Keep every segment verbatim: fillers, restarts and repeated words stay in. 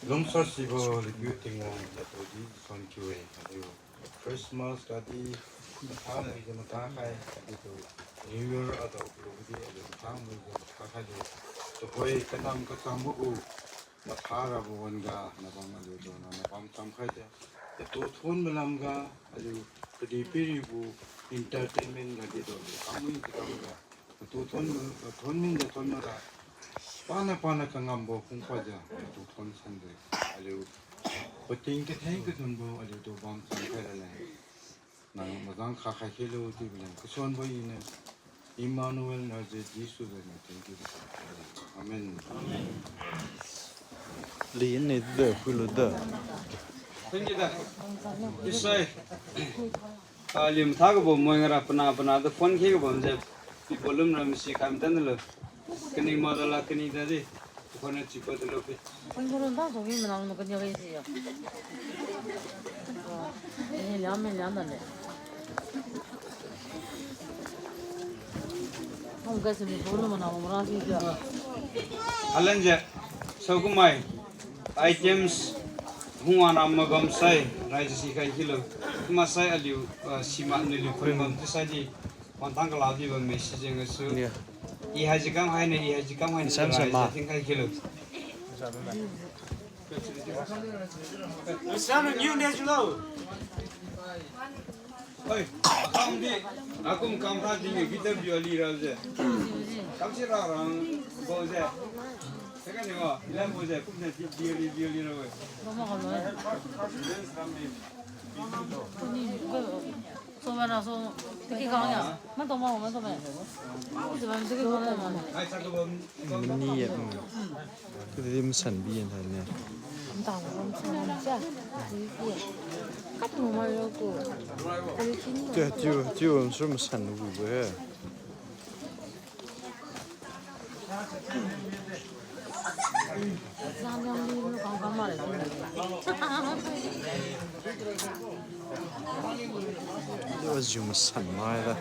Lungsasibo Aliu Tingwang, natu di suan kiu-e, aliu Christmas gadi matha muijiu matha khai, aliutu New Year adao lubodi aliu matha muijiu matha khai lu. Tuhoi kanam kachambo gu matha rabo wan-ga nabam aliutu nang nabam chamkhai de. Katu thon malam ga aliu kadihpiri gu entertainment gadi tu aliu kamui tikam ga. Katu thon, thon min de thon mara. Pana pana kangambo phungkhajiu katu thon sande. Aliu pating katheng kathonbo aliutu bam chamkhai raleng, nang majang kha khai khelo chiubo leng kasuanbo iniu Emmanuel Nazareth Jesu jengniu thank you. Amen. Lini de, khuilu de. Thank you da. Isai. Aliu matha kabo moi ngara pana pana tu phone khe kabo je. Pi volume ra masi kam tan lo. Kani ma dala kani dadi. Phone chipa tu lo pi. Phone volume ba so mi manang no kani ri si yo. Oh, ni liam mi liam da le. Hong ga simi volume manang ra si yo. Alan je. So kumai. Items hung wana magam sai, rai si khai khilo. Masai aliu, ah, sima naliu khun bam tu sai di, wantang kala di bam message jeng su. Yeah. I hai jikam hai ne, i hai jikam hai ne, sam rai sam ma. Ting khai khilo. Sam new ne julo. Oi, akam di, akum kam kha di ni guitar view ali ra je. Kam si ra rang bo je. Saka ni wa, lam bo je, kum je di, di ali, di ali ra we. So ba na so, tiki kang ya. Ma to ma, ma to ma. Ai sa ko ba. Mani ya. Kadi masan bi yan thaine. Ntang ram sa ram sa. Kat mo ma lo ko. Tiu, tiu, tiu, am sura masan lu bo he. Zan yang di lu kang kang ma le. Tiu, ajiu masan mai da.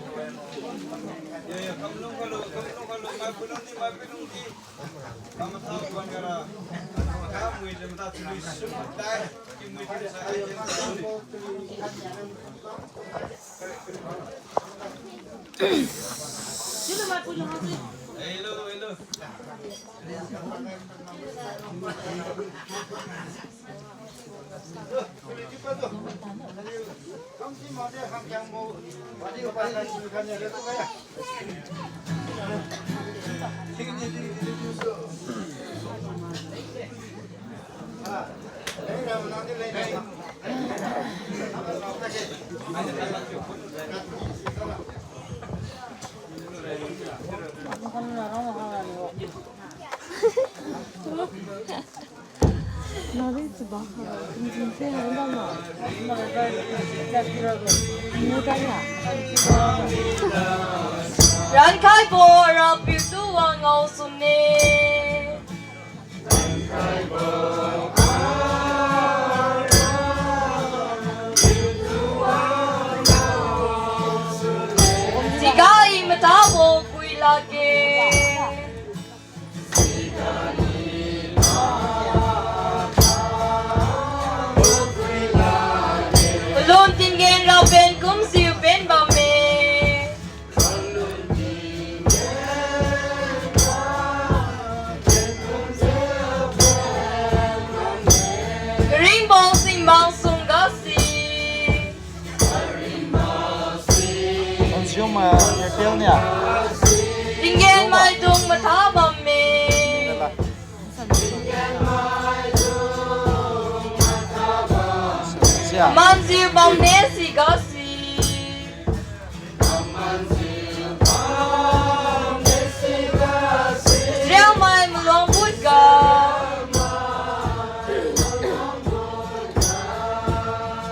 Rankhaibo Rapiu tu wangao sumne. Siga i matabo kui lakge. Palun tinggen raopen kumjiu pen bamme. Karingbo singmang sung gasi. Consume, uh, Airtel niu. Tinggen maidung matha bamme. Sia. Manjiu bamne siga si. Riangmai maluang put ga.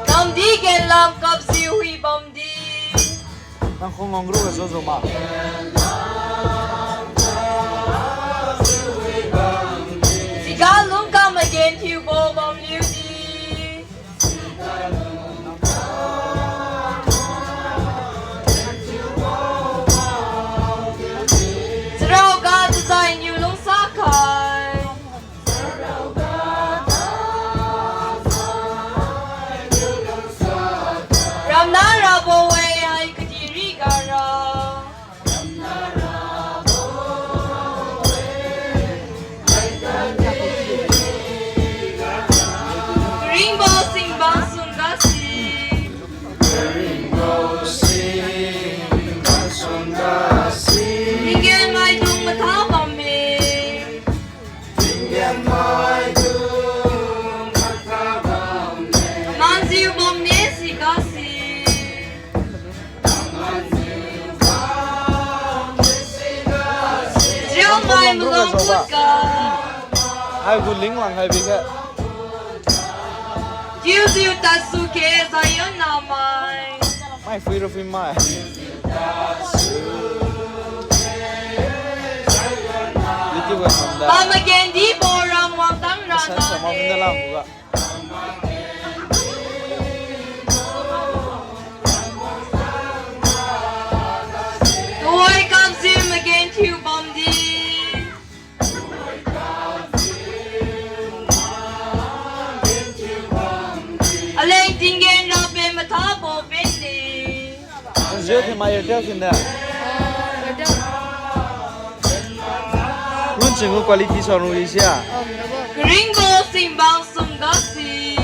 Namdi genlam kapjiu hui bamdi. Nang khong ngong ru ga jojo ma. Siga lungkam magen thiubo bamliu di. Charao ga tazai niu lungsa khai. Ba. Haigu linglang hai bikhe. Jiujiu tadsuke Zion namai. Mai phuira phui mai. YouTube ga samda. Pamagendibo ram wangtang rana. Sa sa ma punda lam ga. Tuhoi kamjiu magenthiu bamdi. Aleng tinggen rabe mathabo benne. Jio the mai Airtel thin da. Run ching quality sa rung ri sia. Karingbo singbang sum gasi.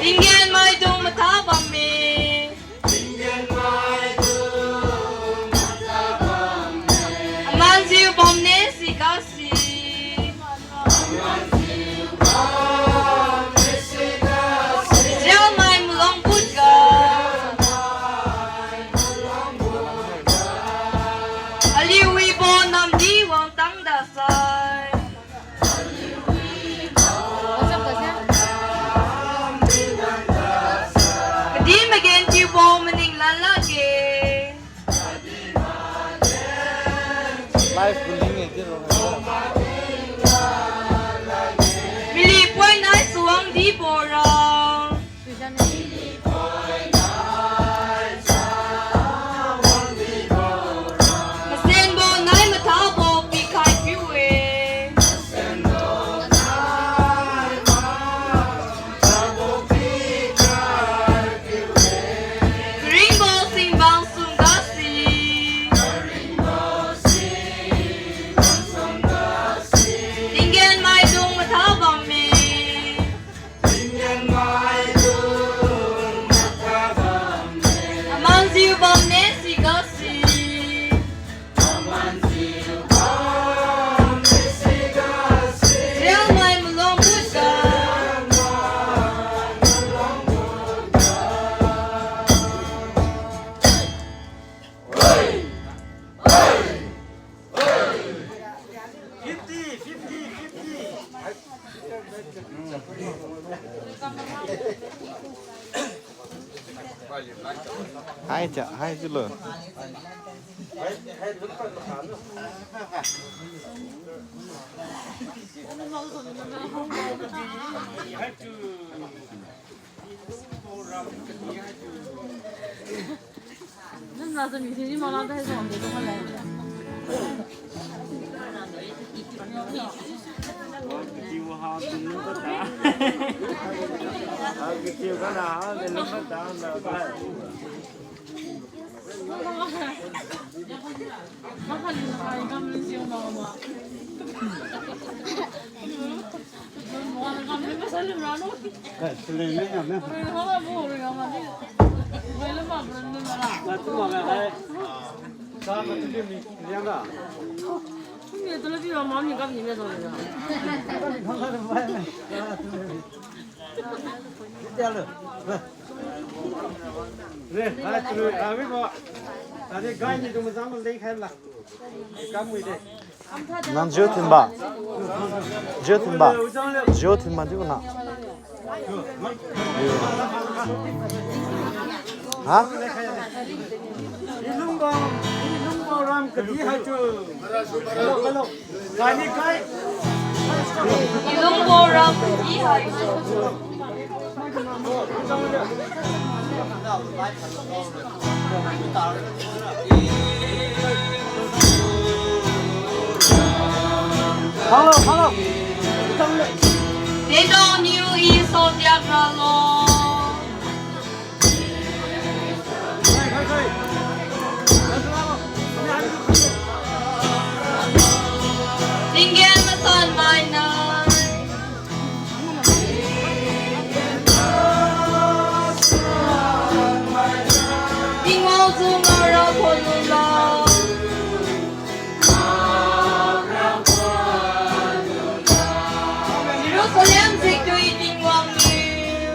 Tinggen maidung matha bamme. Amanjiu bamne si gasi. Israel mai malong putga. Aliu wibo namdi wangtang dasai. Kadi magenthiubo maning lan lakge. Live building e, di ro. Mily poi nai suang dibo ra. Masenbo nai mathabo pikhai piu-e. Karingbo singbang sum gasi. Tinggen maidung matha bamme. Amanjiu bamne si gasi. Israel mai malong putga. Fifty, fifty, fifty. Hai cha, hai chulo. Nang Jio thinba. Jio thinba. Jio thinba di kuna. Ha? Ilungbo, ilungbo ram kadi haitu. Hello, hello. Kani kai. Ilungbo ram kadi haitu. Hello, hello. Tedong niu i so diak ralo. Tinggen masan maina. Tingwang su ngaora khonlula. Jerusalem jiktui Tingwang niu.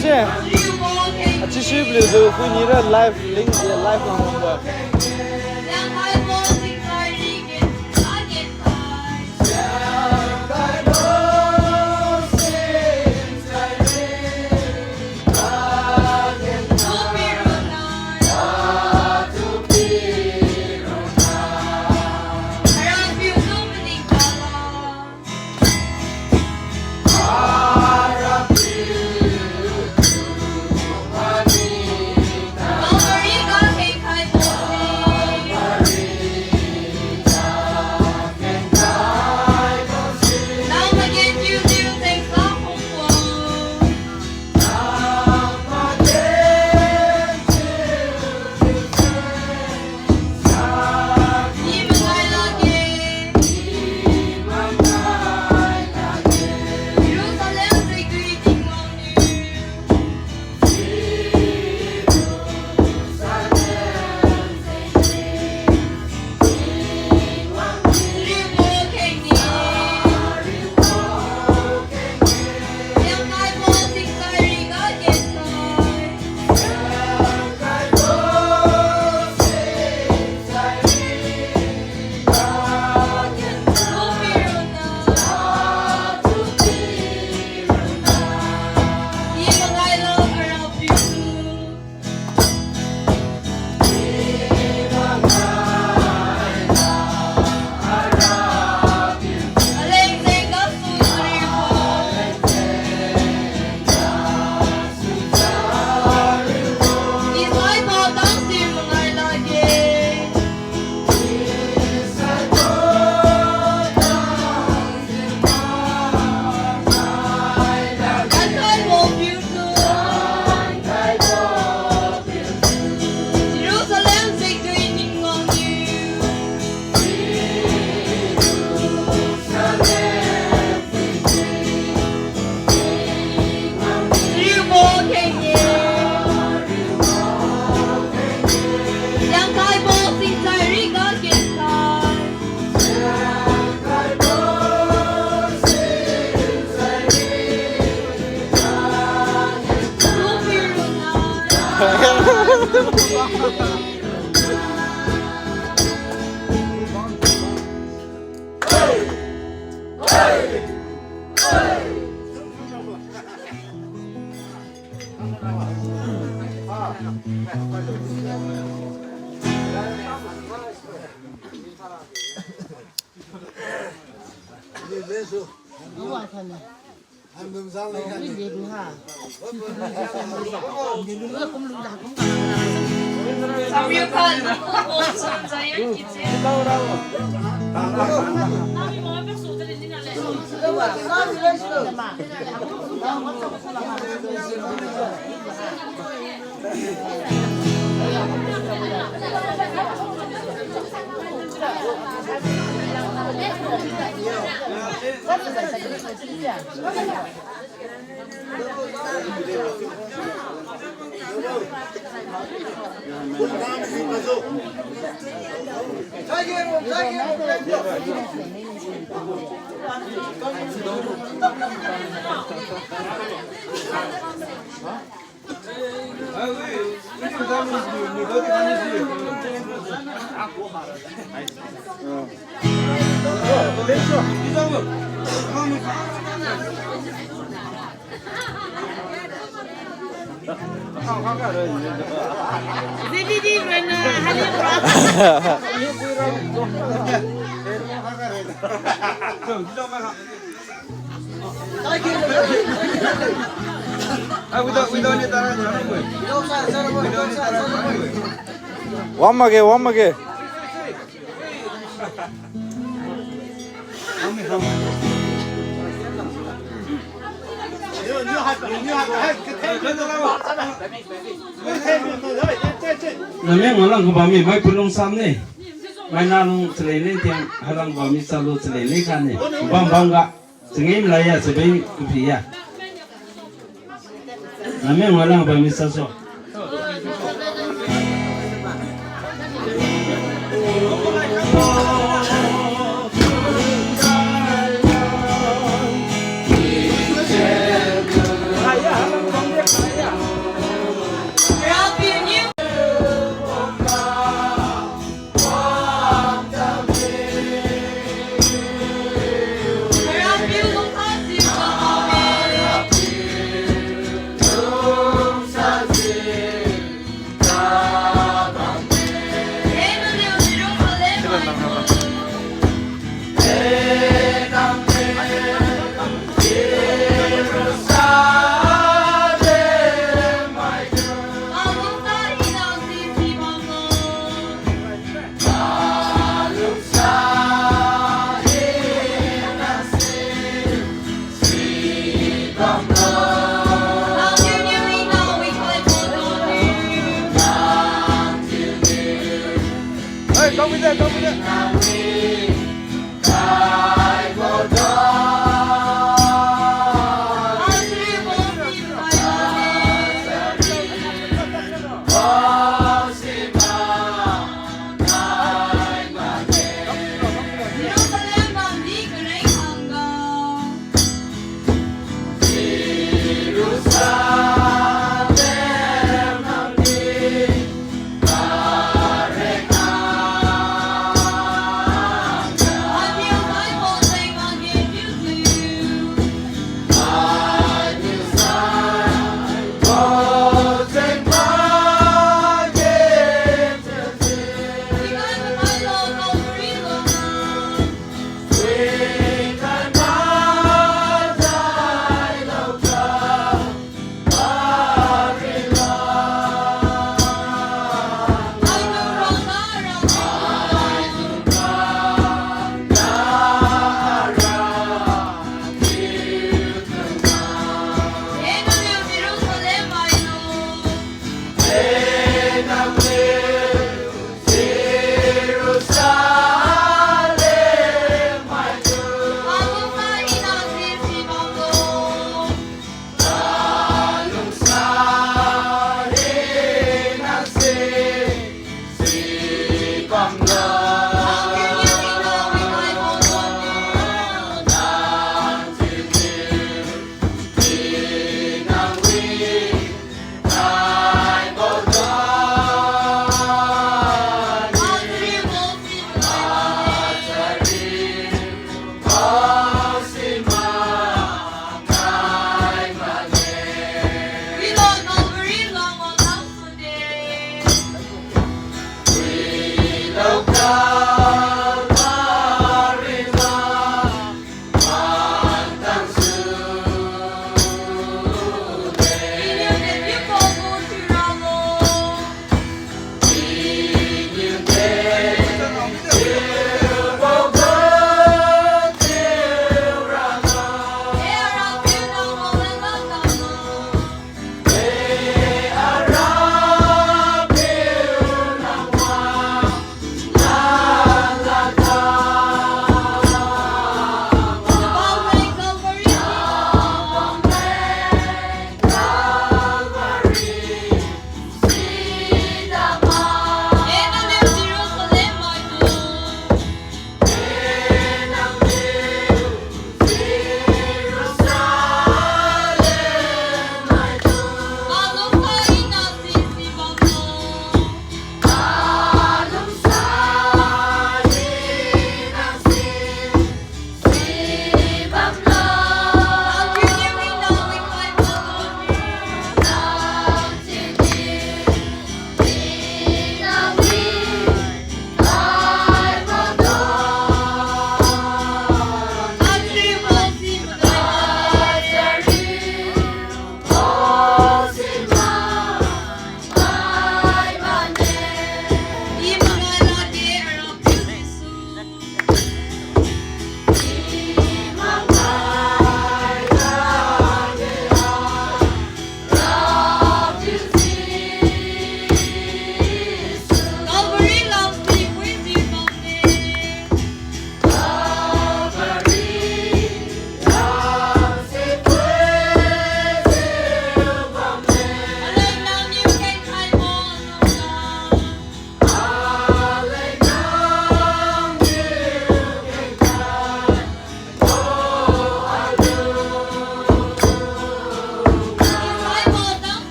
Se. Achi si bliu du phuini ra live link, live lang ba. Wang makge, wang makge. Nami ngalang kabam mi, mai pulung sam ne. Mai nalung chaleng leng tiang, halang bam mi chalu chaleng leng kha ne. Bam bam ga. Changim laya, chabeng kupi ya. Nami ngalang bam mi chaso.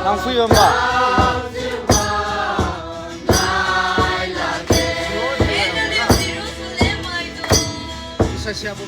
Nang phui bam ba. Isa siabo.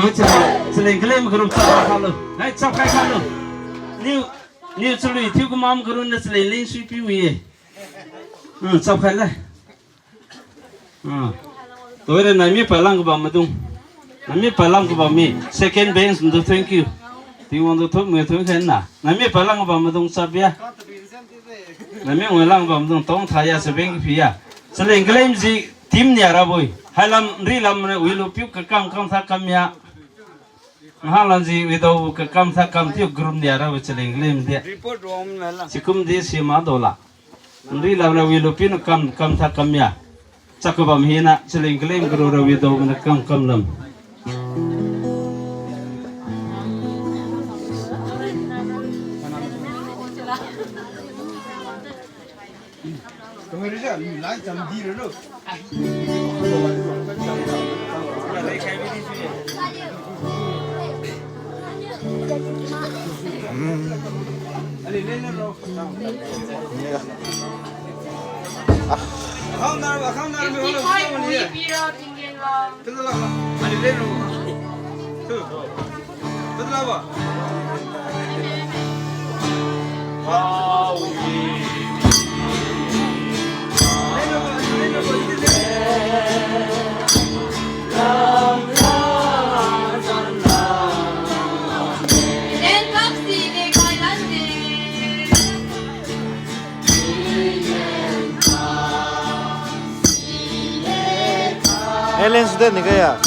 Chaleng, chaleng kalem group chap khai khalu. Hai, chap khai khalu. Niu, niu chalui thiu kamam group na chaleng leng sui piu ye. Hmm, chap khai le. Ah. Tura naimi palam kabam maidung. Naimi palam kabam mi. Second bench tu thank you. Tingwang tu thum nge thum khen na. Naimi palam kabam maidung chap ya. Naimi ngoi lang bam dung tong thaya se beng phi ya. Chaleng kalem ji team nia rabo-e. Hailam nrilam re wi lupiu kakam kam tha kam ya. Ngaha lam ji wi dau kakam tha kam thiu group nia rabo chaleng kalem di. Sikum di si ma do la. Nrilam re wi lupiu na kam kam tha kam ya. Chakabam hina, chaleng kalem group ra wi dau na kam kam lam. Alien student ni kaya?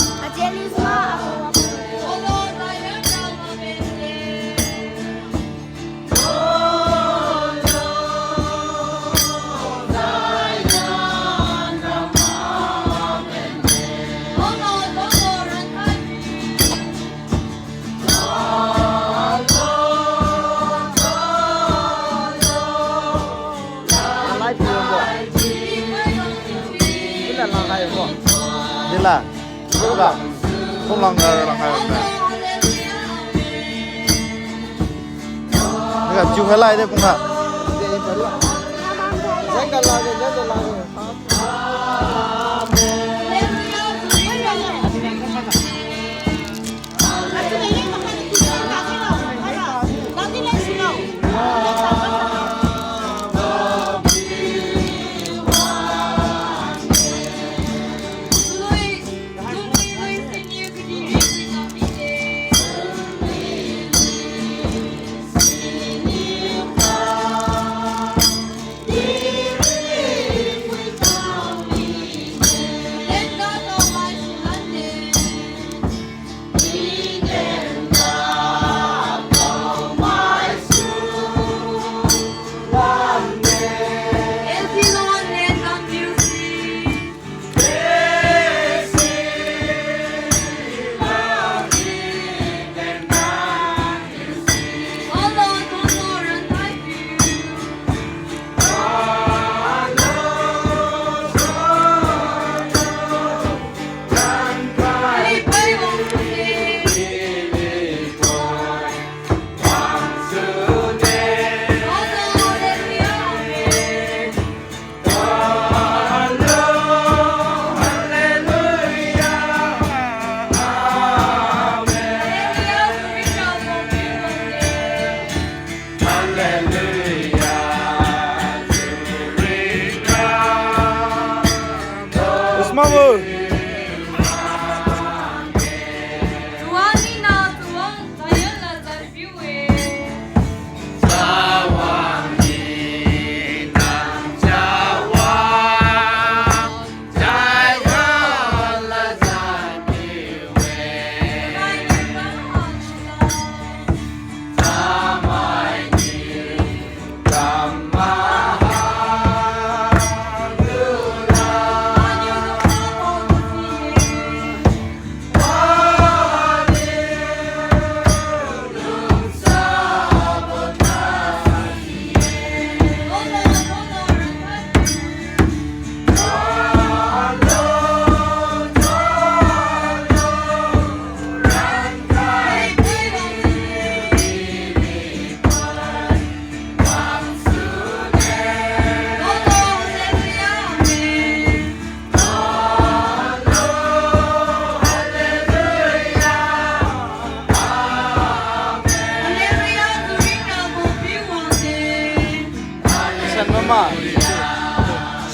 Dila. Dila. Kung lang ga lang ga na. Dila, jiu khalai de pung ga. Usma bo.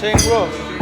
Thank you.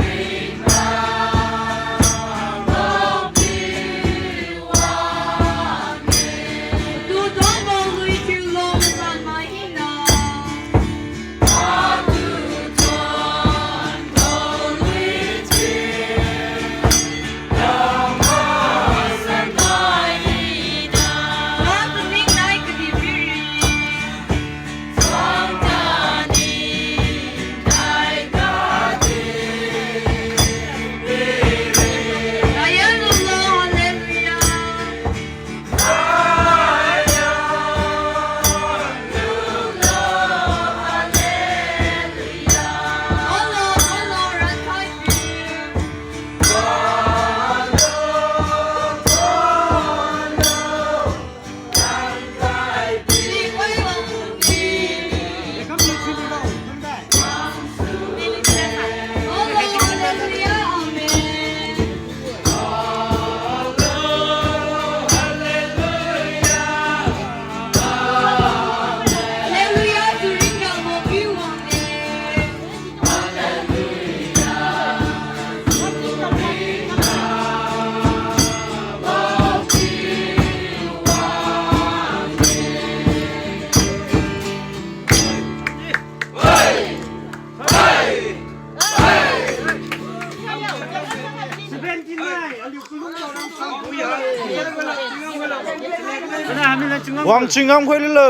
Wang chingam khoi lilo.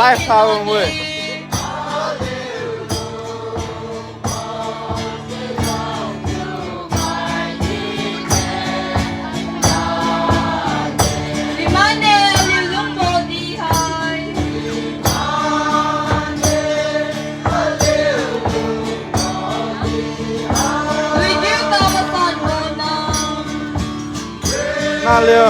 Ai, sa bam we. Naliu.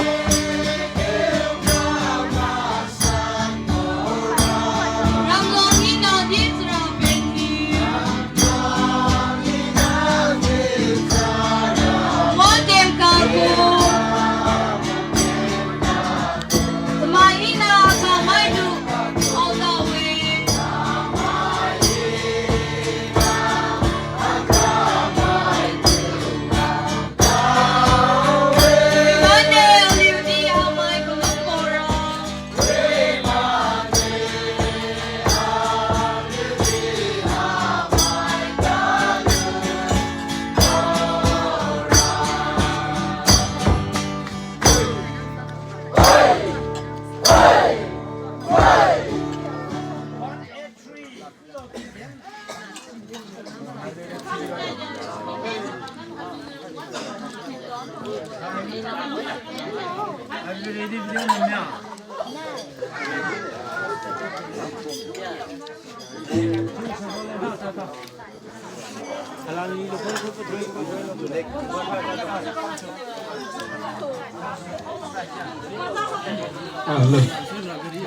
Ah, lo.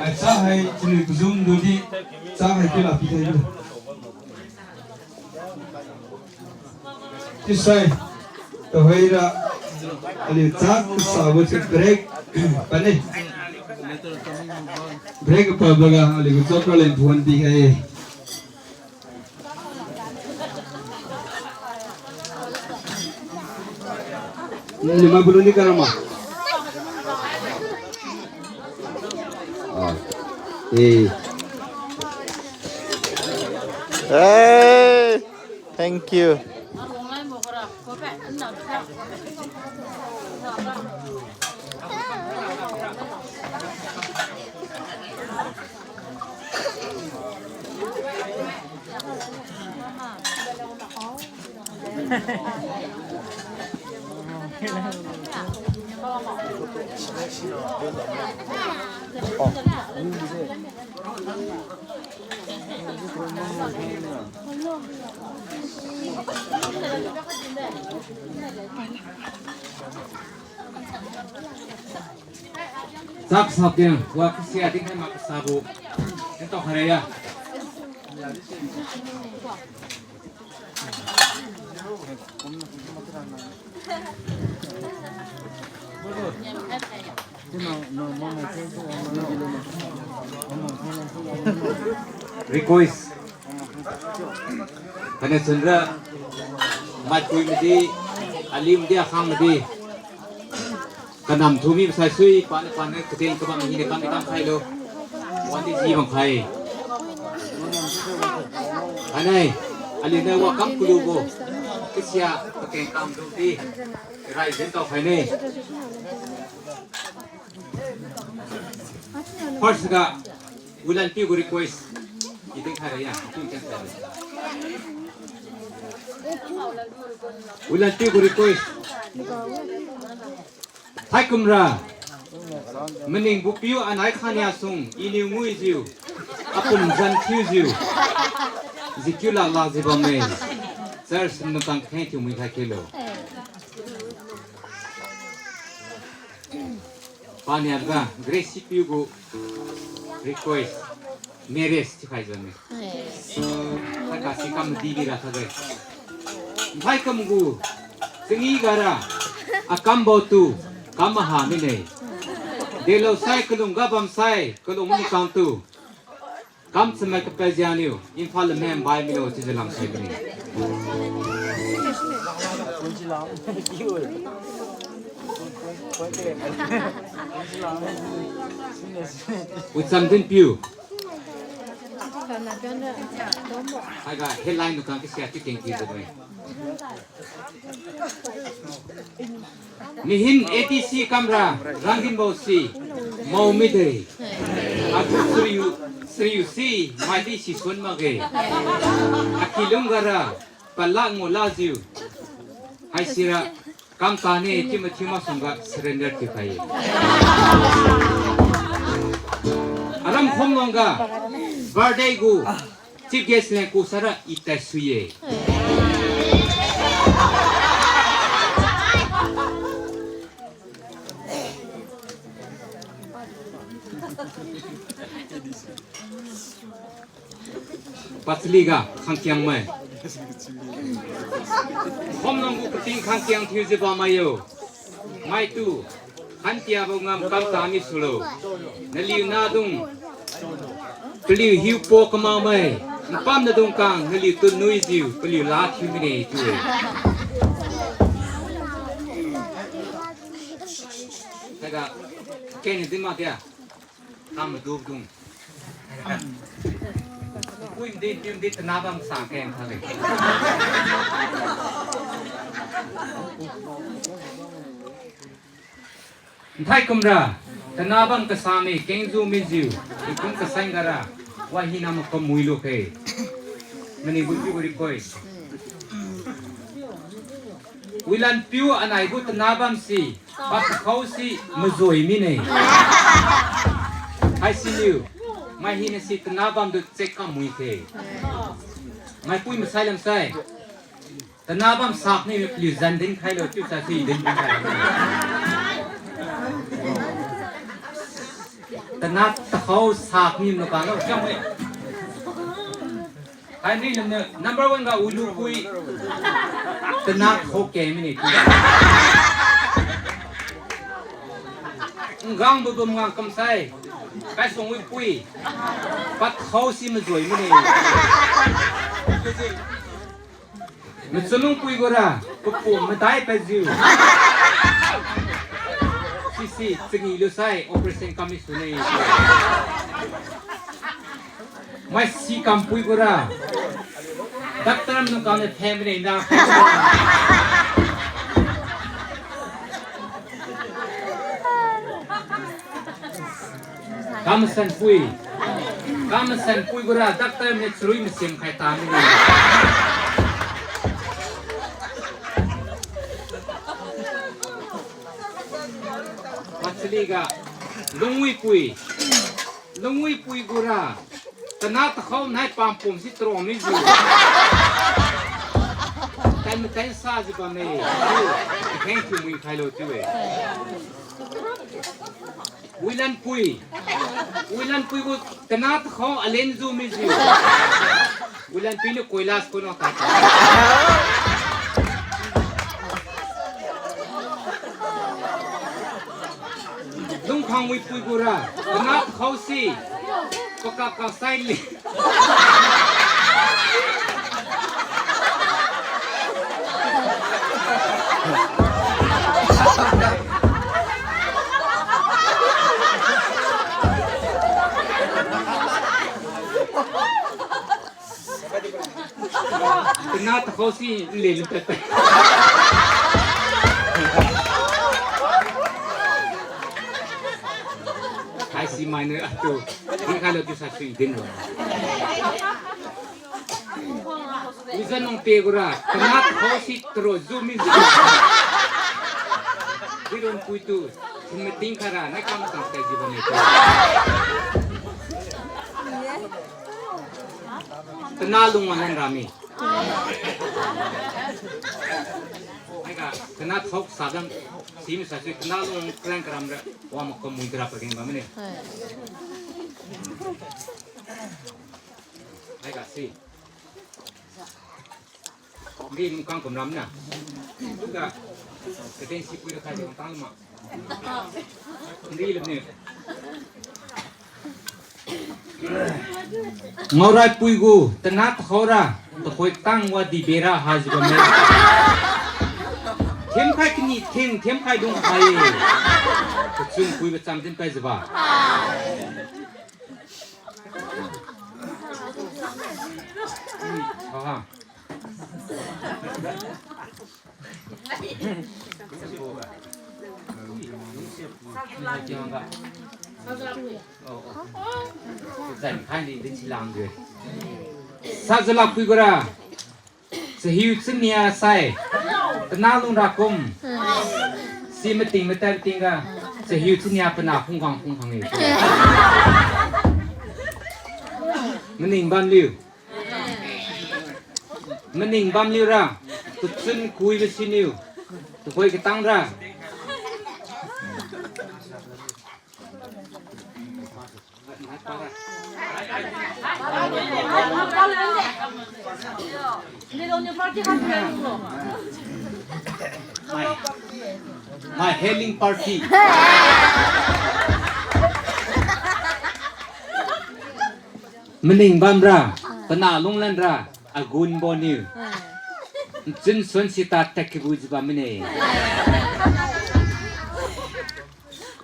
Ai, cha hai, chini kuzum dudi, cha hai kila pi thai. Chiusai, tuhoira, aliu chak kasabo chiu break pane. Break pabaga aliu gu chakra len phuan pikhai-e. Ni ma bulu ni karama. Ah. Eh. Hey, thank you. Chak sap diang, wa kasia ding hai ma kasabo. Nto khare ya. Request. Kane chunra maipui madi, aliu madi, akhang madi. Kanam thumi saisui, pan pan kateng kabam hina kam itam khailo. Wandi ji bang khai. Anai, aliu nai wa kam kulubo. Kasia kateng kam dudi. Rai jin tao khai ne. First ga, Wilanpiu gu request. Idin khai ra ya, tu chan khai. Wilanpiu gu request. Haikumra. Maning bupiu anai khania sung, iniu nguijiu. Apum zan thiujiu. Jikiu lak lak jiu bamme. Church nutang kheng thiu mui khai kelo. Paniaga Grace piu gu request marriage thiukhai jame. Thaka si kam di di ra kha gai. Nthai kam gu, chingi gara, akam bao tu, kam maha mine. Delo sai kalung ga bam sai, kalung mani kam tu. Kam chamai kapai jianiu, Imphal lamem bai milo chiujiu lam sai bini. Wicham Dinpiu. Haiga headline nukang kasia chiu kengki jiu-e. Nihin A D C kamra rangginbo si mao mide. Atu sariu, sariu si, maidi sisuan makge. Akilung gara, palak ngulajiu. Haisira, kamtane, chiu mathiu masuangga surrender thiukhai-e. Aram khomlangga, birthday gu, chief guest leng ku sara i taisui-e. Pachaliga khangkiangmai. Khomlanggu kating khangkiang thiujiu bammai yo. Maitu, khantiabo ngam kamta misulo. Naliu nadung, paliu hiupo kamakmai, npam nadung kang, naliu tu nuijiu, paliu la thiu mine chiu-e. Taga, keng din makdi-a. Kam madukdung. Pui mdi, piu mdi, tanabam sa keng khale. Nthai kumra, tanabam kasame, kengjiu mijiu, ikun kasang gara, wahina makum mui lukhe. Maninggu chiubo rikoi. Wilanpiu anaigu tanabam si, patakhao si mazoi mine. Haisiniu, mai hina si tanabam tu check kam mui the. Maipui masai lamsai. Tanabam sak ni paliu zan dinkhailo chiusa si dinkhai. Tana takhao sak ni makalo chiang-e. Haini lamniu number one ga Wilupui. Tana takhao keng mine. Ngang babam ngang kamsai. Kaisuang Wipui. Patakhao si mazoi mine. Machunungpui gura, papum madai pajiu. Sisi, changi lusai, operation kam misune. Maisi kampui gura, doctor manung kamne phem mine na. Kamasanpui. Kamasanpui gura doctor mane charui masim khai ta mine. Pachaliga Lungwipui. Lungwipui gura tana takhao nai pampum si tarong mijiu. Tan matan sajiu bamme. Thank you, mui khailo chiu-e. Wilanpui. Wilanpui gu tana takhao alen jiu mijiu. Wilanpui niu koilas kono ta. Lungkhangwipui gura tana takhao si pakak kak sai li. Tana takhao si lelu tat. Haisi mainiu atu dinkhailo chiusa sui dinlo. Wizan nang pe gura tana takhao si taro jiu mijiu. Dironpuitu thin mating khaira nai kam tang sai jiu bamne. Tana lungwan lan rami. Haiga tana thok sadam simi sasui tana lung klan karamra wa makum mui dra pageng bamne. Haiga si. Ndi lungkang kumramna. Duga kaden si pui ra khai di wangtang lama. Ndi lamne. Ngaoraipui gu tana takhaora, takhoi tang wa di bera hajiu bamme. Themkhai kani theng, themkhai dung khai. Kachun puibo cham din paijiuba. Aha. Zan khai ni din silang de. Sajiu lak pui gura. Chahiu chania sai. Tana lung ra kum. Si mating matai ting ga. Chahiu chania pana phung khang phung khang ni. Maning bam liu. Maning bam liu ra. Tuchun kui ba siniu. Tuhoi katang ra. My, my healing party. Maning bamra, pana lunglanra, agunbo niu. Nchun suan sita tadkibu jiu bammine.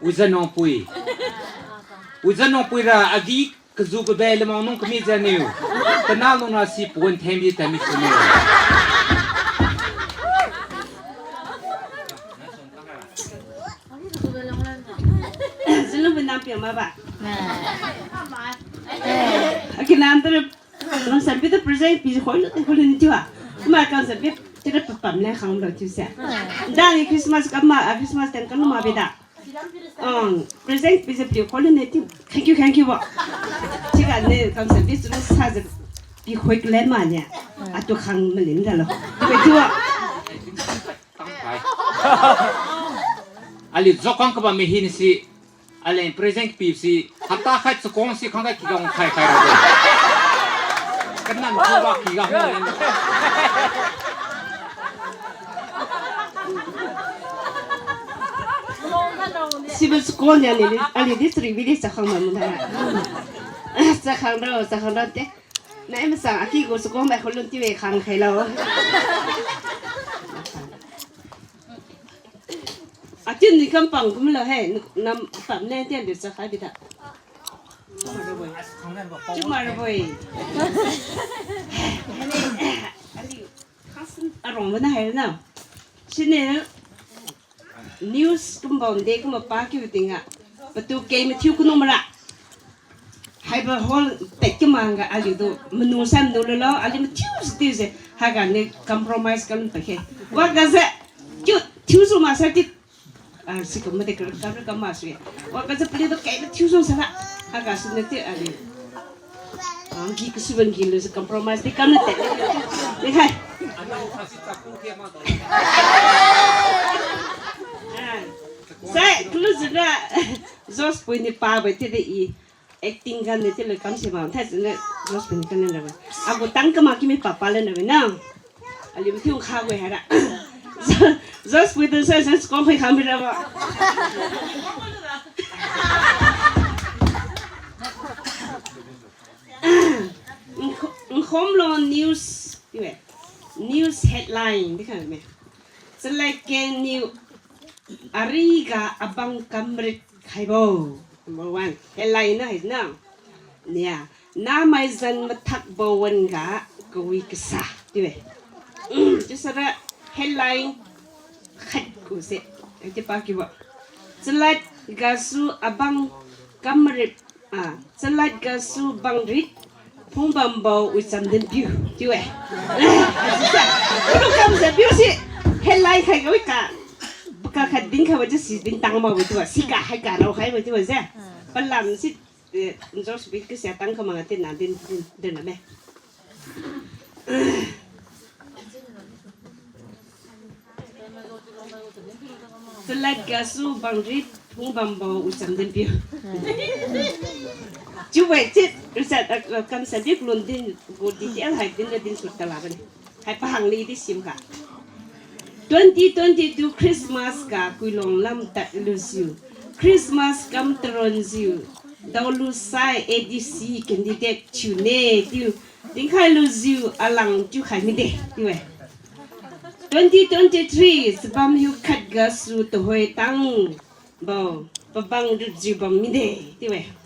Wijanongpui. Wijanongpui ra agi kaju kabe lamang nung kami janiu. Kana lungna si puan thembi tami suniu. Zulu benam piang ma ba. Akinam tu, nang sampi tu present pi khoi lu, khoi lu ni tiu a. Kuma kan sampi, tira papam le khang lo tiu se. Dani Christmas kama, ah, Christmas time kan ma beda. Um, present pi se pi khoi lu ni tiu. Thank you, thank you ba. Chiga ne kan sampi tu sa se pi khoi kle ma ni. Atu khang ma ni da lo. Pi tiu a. Tang khai. Aliu jokang kabam mi hin si, aliu present pi si, hapta khai chakong si khang khai kigang khai khai ra. Kanan ko ba kigang. Sibo chakong ni aliu, aliu di chari bi di chakhang ma mu da. Chakhang ro, chakhang ro te. Nai masang aki gu chakong bai khulun ti we khang khai lo. Ati ni kam pang kum lo he, nam pam ne tian de sa khai bida. Chuma ra boi. Chuma ra boi. Aliu, khangsin arong mana hai na. Sini news kumbo de kumbo pa kiu ting a. Patu kei mathiu kunu mara. Haibo hall tet kamang ga aliu tu manu sai manu lo lo, aliu mathiu si tiu se, haiga ni compromise kam pakhe. Wa ga se, kiu thiu su ma sa ti, ah, si kam de kam kam ma su ye. Wa ga se paliu tu kei mathiu su sa la, haiga su ne ti aliu. Ah, gi kasu ban gi lu se compromise ti kam ne tet. Ni hai. Ah. Sai, kulu zira, Josh pui ni pa bai ti de i. Acting gan ne tilo kam se ba, thai sene Josh pui ni kan le ba. Agu tang kama kimi papa le na ba na. Aliu thiu kha gu haira. Josh pui tu sa sa kong khoi kham bi ra ba. Nkhom lo news, iwe. News headline di kha me. Chalad keng niu ariga abang kamrit khaibo. Number one. Headline na hai na. Nia, namai zan mathakbo wan-ga kawi kasa. Tiwe. Chiusara headline khat kuse. Ati pa kibo. Chalad gasu abang kamrit Ah, chalad gasu bangrit, phungbambo wicham dinpiu, chiu-e. Chiujiu, kulu kamjiu piu si, headline khai ga wi ka, paka khat dinkhaibo chiu si dintang makbo chiu-e, siga haiga raokhaibo chiu-e se. Palam si, eh, Josh bit kasi tang kamang ati na din, din, din na me. Chalad gasu bangrit phungbambo wicham dinpiu. Chiu-e, chi, research, ah, kamsan di kulun din, gu detail hai din ga din sut tala bane. Hai pahang li di sim kha. Twenty twenty-two Christmas ga kuilong lam tadlujiu, Christmas kam taronjiu, daolusai A D C candidate thiune chiu, dinkhai lujiu alang thiukhai mide chiu-e. Twenty twenty-three chabam hiu khat gasu tuhoi tangbo pabang rutjiu bam mide chiu-e.